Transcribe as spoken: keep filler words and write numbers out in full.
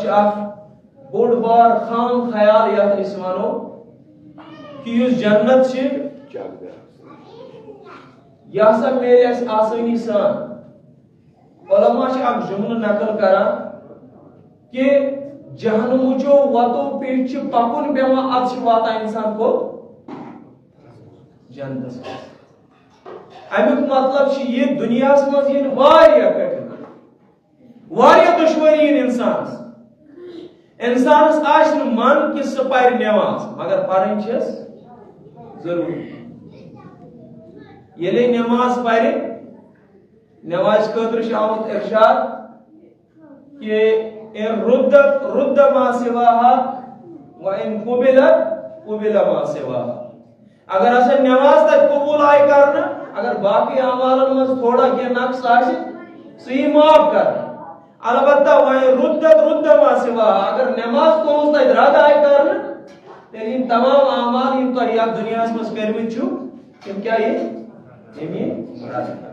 چھِ اکھ بوٚڑ بار خام خیال، یتھ أسۍ ونو کہِ یُس جنت چھِ، یہِ ہسا میلہِ اَسہِ آسٲنی سان۔ علماء چھِ اکھ جملہٕ نقل کران کہِ جہنمٕچو وتو پیٚٹھۍ چھِ پکُن پٮ۪وان، ادٕ چھِ واتان انسان کوٚت؟ جنتس منٛز۔ امیُک مطلب چھُ یہِ، دُنیاہس منٛز یِن واریاہ کٹھِنٲیی، واریاہ دُشوٲری یِن انسانس۔ انسانس آسہِ نہٕ من کہِ سُہ پرِ نماز، مگر پرٕنۍ چھس ضروٗری۔ ییٚلے نماز پرِ، نمازِ خٲطرٕ چھُ آمُت ارشاد کہ ان ردت رد ما سواها و ان قبلت قبل ما سواها۔ اگر ہسا نماز تتہِ قبول آیہِ کرنہٕ، اگر باقٕے اعمالن منٛز تھوڑا کینٛہہ نقص آسہِ، سُہ یی معاف کرنہٕ۔ البتہ وۄنۍ ردت رد ما سواها، اگر نماز تُہنٛز تتہِ رد آیہِ کرنہٕ، تیٚلہِ یِم تمام اعمال یِم تۄہہِ یتھ دُنیاہس منٛز کٔرمٕتۍ چھِو، تِم کیٛاہ یِن؟ تِم یِن رد۔